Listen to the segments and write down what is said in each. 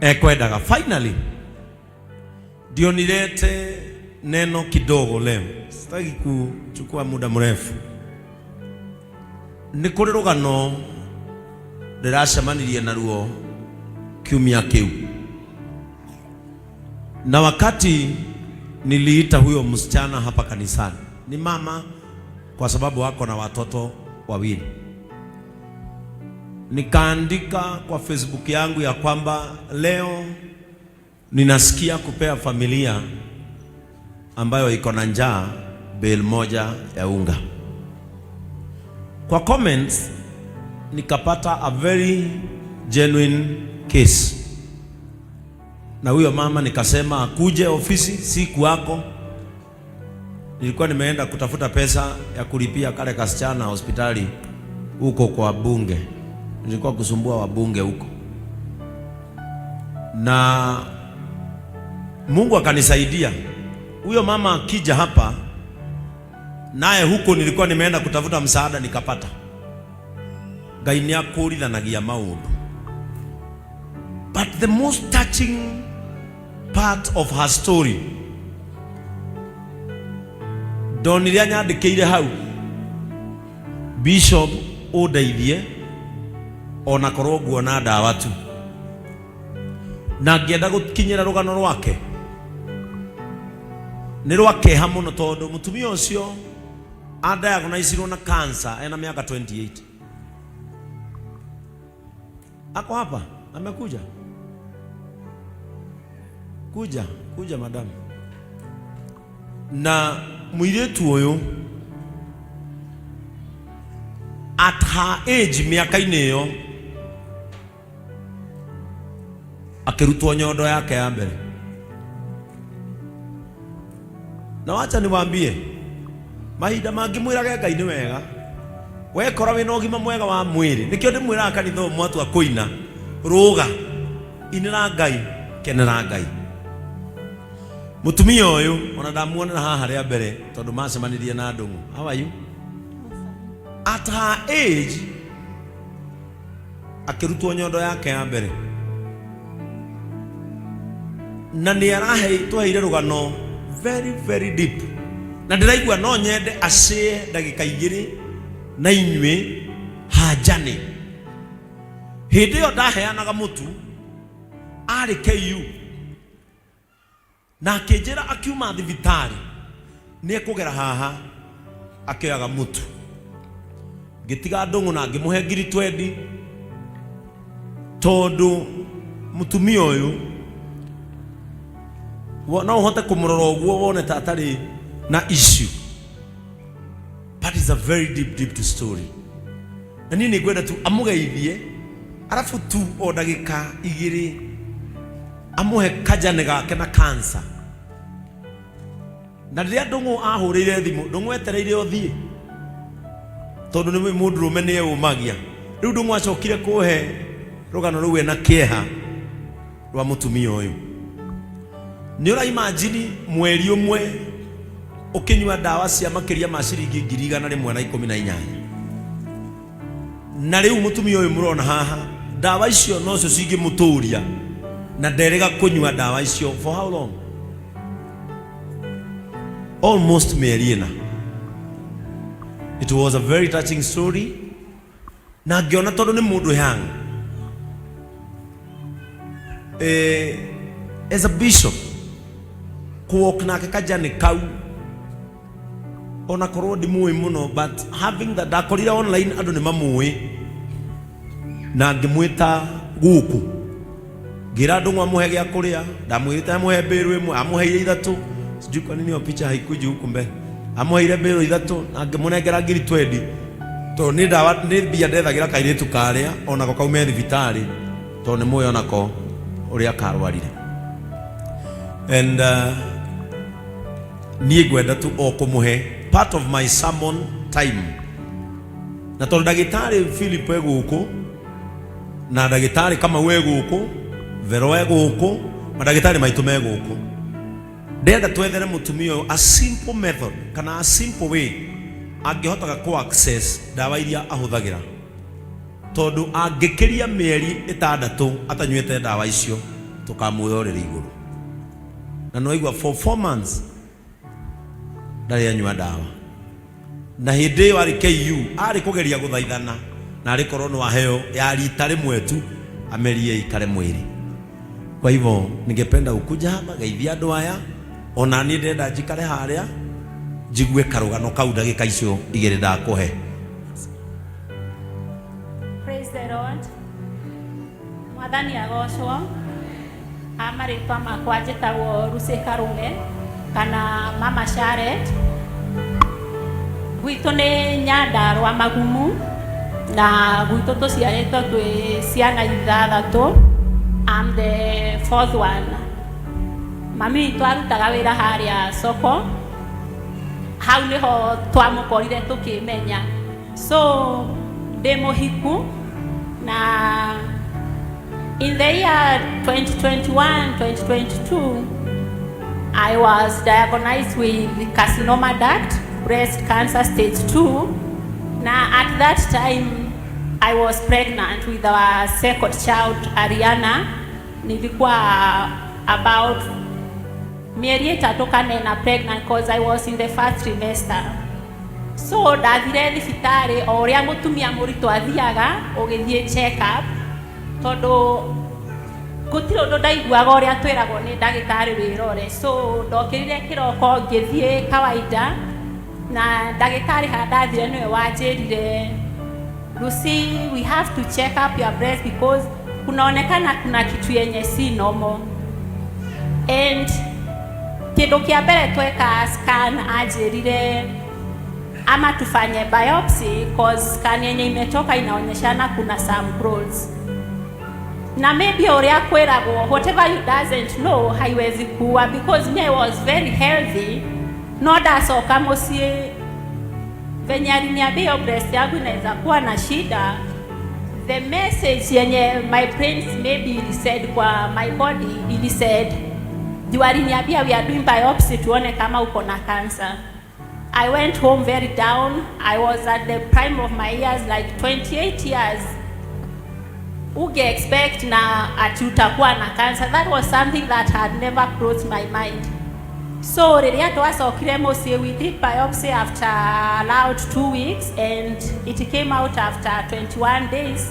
Ekwendaga. Finally ndio nilete neno kidogo leo, sitaki kuchukua muda mrefu. Nĩ kũrĩ rũgano ndĩracemanirie naruo kiumia kĩu, na wakati niliita huyo msichana hapa kanisani, ni mama kwa sababu wako na watoto wawili. Nikaandika kwa Facebook yangu ya kwamba leo ninasikia kupea familia ambayo iko na njaa bale moja ya unga. Kwa comments nikapata a very genuine case, na huyo mama nikasema akuje ofisi, siku wako nilikuwa nimeenda kutafuta pesa ya kulipia kale kasichana hospitali huko kwa bunge, nilikuwa kusumbua wabunge huko, na Mungu akanisaidia. Huyo mama akija hapa naye huko nilikuwa nimeenda kutafuta msaada nikapata. Ngai nĩ akũrithanagia maũndũ. But the most touching part of her story, ndonire anyandĩkĩire hau, Bishop ũndeithie ona korwo nguona ndawa tu, na ngĩenda gũkinyĩra rũgano rwake nĩ rwa kĩeha mũno tondũ mũtumia ũcio adiagnosirwo na cancer ena mĩaka 28. Ako hapa, amekuja kuja kuja madam. Na mũirĩtu ũyũ at her age, mĩaka-inĩ ĩyo, akĩrutwo nyondo yake ya mbere. Na wacha niwaambie, mahinda mangĩ mwĩrage Ngai nĩ wega wekora wĩna ũgima mwega wa mwĩrĩ. Nĩkĩo ndĩmwĩraga kanitha ũyũ, mwatua kũina, rũga, inĩra Ngai, kenera Ngai. Mũtumia ũyũ ona ndamuonera haha rĩa mbere tondũ macemanirie na Ndũng'ũ. How are you? At her age akĩrutwo nyondo yake ya mbere, na nĩ arahe twaheire rũgano very very deep, na ndĩraigua no nyende acĩe ndagĩka 2 na inyuĩ hanjani. Hĩndĩ ĩyo ndaheanaga mũtu arĩ KU, na akĩnjĩra akiuma thibitarĩ nĩ ekũgera haha akĩoyaga mũtu. Ngĩtiga Ndũng'ũ na ngĩmũhe ngiri 20 tondũ mũtumia ũyũ no ũhote kũmũrora ũguo wone ta atarĩ na issue, but it's a very deep deep story. Na niĩ nĩ ngwenda tu amũgeithie, arabu tu o ndagĩka 2 amũhe kajane gake na cancer. Na rĩrĩa Ndũng'ũ ahũrĩire thimũ, Ndũng'ũ etereire ũthiĩ tondũ nĩ mũndũrũme nĩ eyũmagia. Rĩu Ndũng'ũ acokire kũhe rũgano rũu ena kĩeha rwa mũtumia ũyũ. Nĩ ũra imagine mweri ũmwe ũkĩnyua ndawa cia makĩria ma ciringi 118,000? Na rĩu mũtumia ũyũ mũrona haha, ndawa icio nocio cingĩmũtũria, na nderĩga kũnyua ndawa icio for how long? Almost mĩeri 4. It was a very touching story, na ngĩona tondũ nĩ mũndũ young, as a bishop kũwalk nake kajani kau, ona korwo ndimũĩ mũno, but having that ndakorire online andũ nĩ mamũĩ, na ngĩmwĩta gũkũ, ngĩra Ndũng'ũ amũhe gĩa kũrĩa. Ndamwĩrĩte amũhe mbĩrũ ĩmwe, amũheire ithatũ. Sijui kwa nini hiyo picha haikuji huku mbele. Amũheire mbĩrũ ithatũ na ngĩmũnengera ngiri 20 tondũ nĩ ndawa, nĩ mbia ndethagĩra kairĩtu karĩa onako kaume thibitarĩ, tondũ nĩ mũĩ onako ũrĩa karwarire. And niĩ ngwenda tu o kũmũhe part of my sermon time, na tondũ ndagĩtarĩ Philip e gũkũ, na ndagĩtarĩ Kamau e gũkũ, Vero e gũkũ, mandagĩtarĩ maitũ me gũkũ, ndĩrenda twethere mũtumia ũyũ a simple method kana a simple way angĩhotaga kũ access ndawa iria ahũthagĩra, tondũ angĩkĩria mĩeri 6 atanyuĩte ndawa icio. Tũkamuoya ũrĩrĩ igũrũ na nĩwaigua for 4 months ndarĩ anyua ndawa, na hĩndĩ ĩyo arĩ KU arĩ kũgeria gũthaithana na arĩ korwo no aheo ya rita rĩmwe tu amerie ikare mwĩrĩ. Kwa hivyo ningependa ukuja hapa geithia andũ aya, ona niĩ ndĩrenda njikare harĩa njigue karũgano kau ndagĩka icio 2 ndakũhe. Praise the Lord. Mwathani agocwo. A marĩtwa makwa njĩtagwo Lucy Karume kana Mama Sharet. Gwitũ nĩ Nyandarũa Magumu na gwitũ tũciarĩtwo twĩ ciana ithathatũ. I'm the fourth one. Mami witũ arutaga wĩra harĩa soko. Hau nĩho twamũkorire tũkĩmenya. So ndĩ mũhiku na in the year 2021, 2022, I was diagnosed with carcinoma duct, breast cancer stage 2. Now, at that time, I was pregnant with our second child, Ariana. Nilikuwa about mieri 3 kana 4 pregnant because I was in the first trimester. So ndathire thibitarĩ o ũrĩa mũtumia mũritũ athiaga ũgĩthiĩ check up, tondũ gũtirĩ ũndũ ndaiguaga ũrĩa twĩragwo nĩ ndagĩtarĩ wĩrore. So ndokĩrire kĩroko ngĩthiĩ kawaida, na ndagĩtarĩ harĩa ndathire nĩwe wanjĩrire, "Lucy, we have to check up your breast because kunaonekana kuna kitu yenye si normal." And kĩndũ kĩa mbere tweka scan, anjĩrire ama tufanye biopsy cause scan yenye imetoka inaonyeshana kuna some growths, na maybe ũrĩa kwĩragwo, whatever you doesn't know haiwezi kuwa, because me, I was very healthy. No ndacoka mũciĩ, venye aliniambia hiyo breast yangu inaweza kuwa na shida, the message yenye my brains maybe ilisaid kwa my body ilisaid, juu aliniambia we are doing biopsy tuone kama uko na cancer. I went home very down. I was at the prime of my years, like 28 years. Unge expect na ati utakuwa na cancer? That was something that had never crossed my mind. So rĩrĩa twacokire mũciĩ, we did biopsy after allowed 2 weeks, and it came out after 21 days,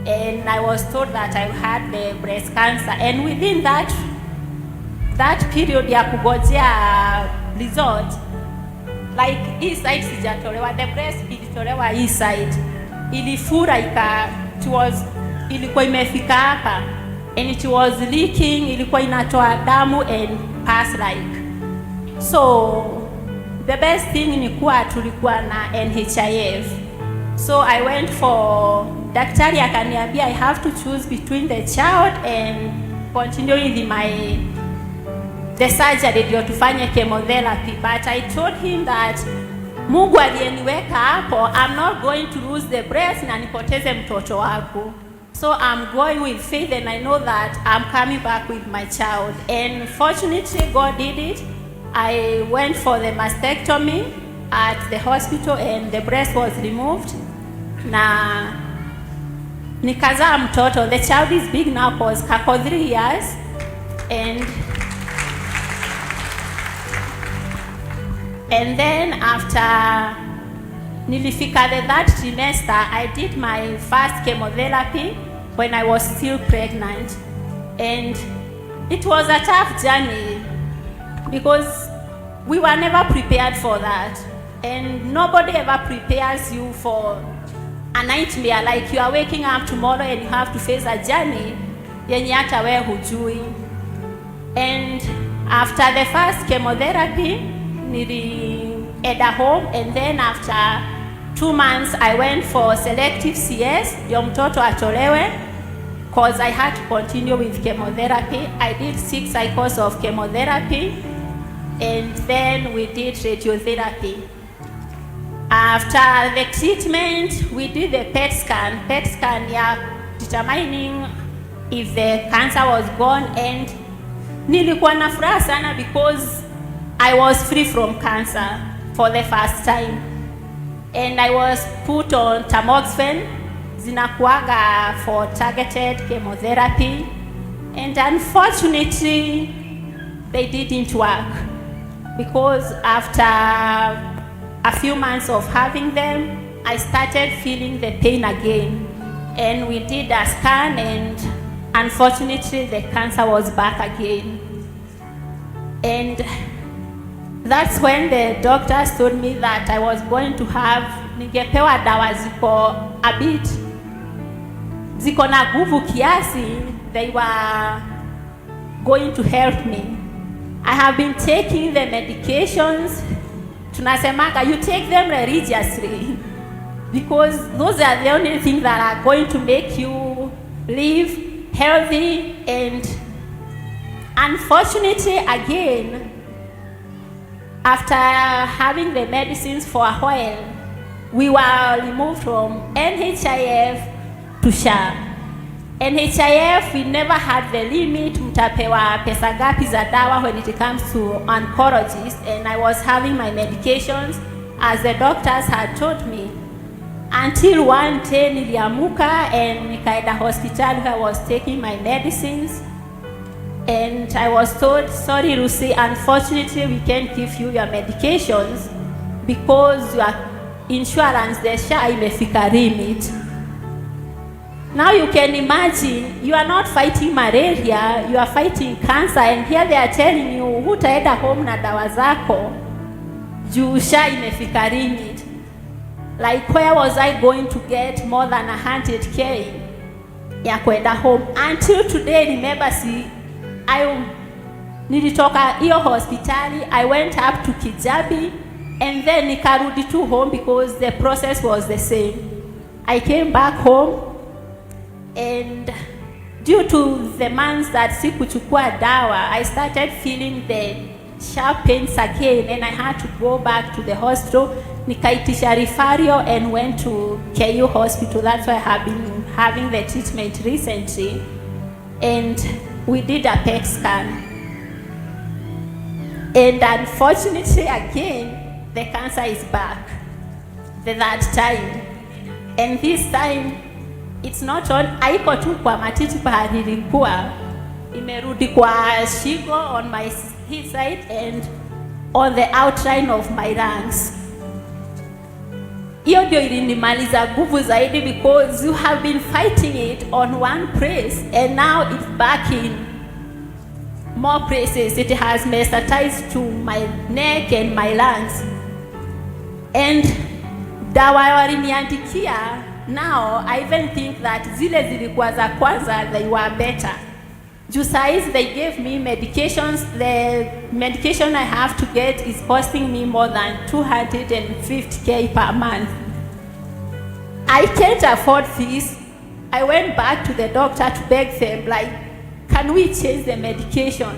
and I was told that I had the breast cancer. And within that period ya kugojea result, like hii side sijatolewa, the breast ilitolewa hii side, ilifura ika it was ilikuwa imefika hapa and it was leaking, ilikuwa inatoa damu and pus like. So the best thing ni kuwa tulikuwa na NHIF. So I went for daktari, akaniambia I have to choose between the child and continuing with my the surgery ndio tufanye chemotherapy. But I told him that Mungu aliyeniweka hapo, I'm not going to lose the breast na nipoteze mtoto wangu. So I'm going with faith and I know that I'm coming back with my child. And fortunately, God did it. I went for the mastectomy at the hospital and the breast was removed na nikazaa mtoto. The child is big now cause kako 3 years. And then after nilifika the third trimester, I did my first chemotherapy when I was still pregnant. And it was a tough journey because we were never prepared for that. And nobody ever prepares you for a nightmare, like you are waking up tomorrow and you have to face a journey yenye hata wewe hujui. And after the first chemotherapy, nilienda home, and then after 2 months I went for selective CS ndio mtoto atolewe cause I had to continue with chemotherapy. I did six cycles of chemotherapy and then we did radiotherapy. After the treatment, we did the PET scan. PET scan ya determining if the cancer was gone, and nilikuwa na furaha sana because I was free from cancer for the first time. And I was put on tamoxifen, zinakuaga for targeted chemotherapy. And unfortunately, they didn't work because after a few months of having them, I started feeling the pain again. And we did a scan, and unfortunately, the cancer was back again. And that's when the doctors told me that I was going to have, ningepewa dawa ziko a bit, ziko na nguvu kiasi, they were going to help me. I have been taking the medications. Tunasemaga, you take them religiously because those are the only things that are going to make you live healthy. And unfortunately, again, after having the medicines for a while, we were removed from NHIF to SHA. NHIF, we never had the limit, mtapewa pesa ngapi za dawa when it comes to oncologist, and I was having my medications as the doctors had told me. Until one day niliamuka and nikaenda hospitali where I was taking my medicines, and I was told, "Sorry, Lucy, unfortunately we can't give you your medications because your insurance, the SHA, imefika limit." Now you can imagine, you are not fighting malaria, you are fighting cancer, and here they are telling you hutaenda home na dawa zako juu SHA imefika limit. Like, where was I going to get more than 100K ya kwenda home? Until today, remember, si I nilitoka hiyo hospitali, I went up to Kijabi and then nikarudi to home because the process was the same. I came back home, and due to the months that sikuchukua dawa, I started feeling the sharp pains again, and I had to go back to the hospital. Nikaitisha referral and went to KU hospital. That's why I have been having the treatment recently. And we did a PET scan. And unfortunately, again, the cancer is back the third time. And this time, it's not on, haiko tu kwa matiti pahali ilikuwa, imerudi kwa shingo on my his side and on the outline of my lungs. Hiyo ndio ilinimaliza nguvu zaidi because you have been fighting it on one place and now it's back in more places. It has metastasized to my neck and my lungs. And dawa waliniandikia, now I even think that zile zilikuwa za kwanza, they were better. Juu saizi they gave me medications, the medication I have to get is costing me more than 250K per month. I can't afford this. I went back to the doctor to beg them, like, "Can we change the medication?"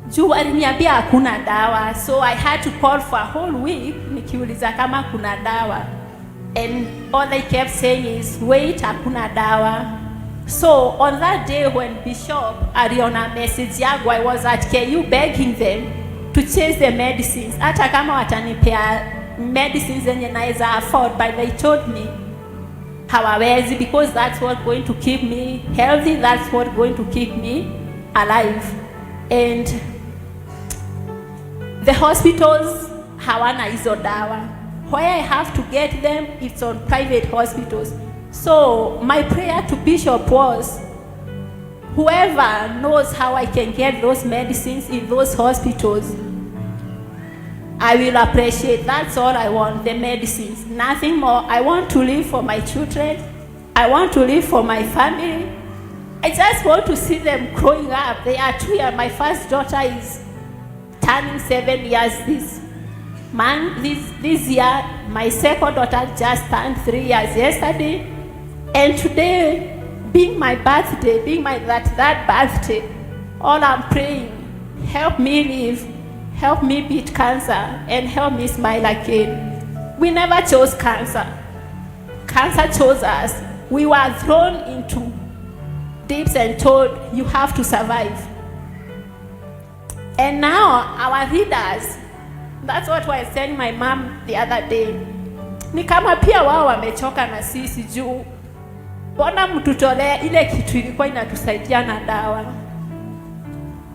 Juu waliniambia hakuna dawa, so I had to call for a whole week nikiuliza kama kuna dawa. And all they kept saying is, "Wait, hakuna dawa." So on that day when Bishop aliona message yangu, I was at KU begging them to change the medicines, hata kama watanipea medicines zenye naweza afford, but they told me hawawezi because that's what going to keep me healthy, that's what going to keep me alive. And the hospitals hawana hizo dawa. Where I have to get them, it's on private hospitals. So my prayer to Bishop was, whoever knows how I can get those medicines in those hospitals, I will appreciate. That's all I want, the medicines, nothing more. I want to live for my children. I want to live for my family. I just want to see them growing up. They are 2 years. My first daughter is turning 7 years this month, this year. My second daughter just turned 3 years yesterday. And today, being my birthday, being my that birthday, all I'm praying, help me live, help me beat cancer, and help me smile again. We never chose cancer. Cancer chose us. We were thrown into deeps and told, "You have to survive." And now our leaders, that's what I was telling my mom the other day, ni kama pia wao wamechoka na sisi juu Mbona mtutolee ile kitu ilikuwa inatusaidia na dawa?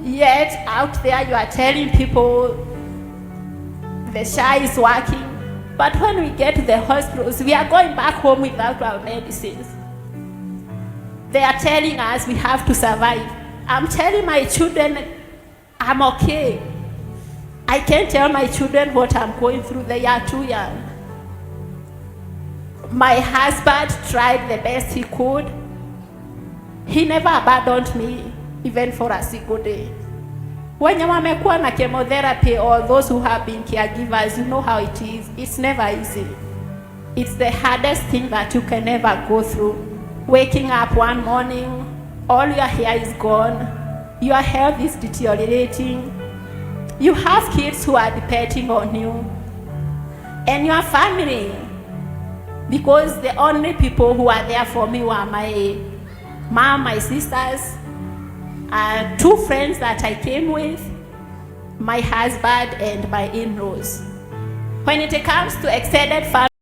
Yet out there you are telling people the SHA is working. But when we get to the hospitals, we are going back home without our medicines. They are telling us we have to survive. I'm telling my children I'm okay. I can't tell my children what I'm going through. They are too young. My husband tried the best he could. He never abandoned me, even for a single day. Wenye wamekuwa na chemotherapy or those who have been caregivers, you know how it is. It's never easy. It's the hardest thing that you can ever go through. Waking up one morning, all your hair is gone, your health is deteriorating, you have kids who are depending on you, and your family. Because the only people who are there for me were my mom, my sisters, two friends that I came with, my husband, and my in-laws. When it comes to extended family,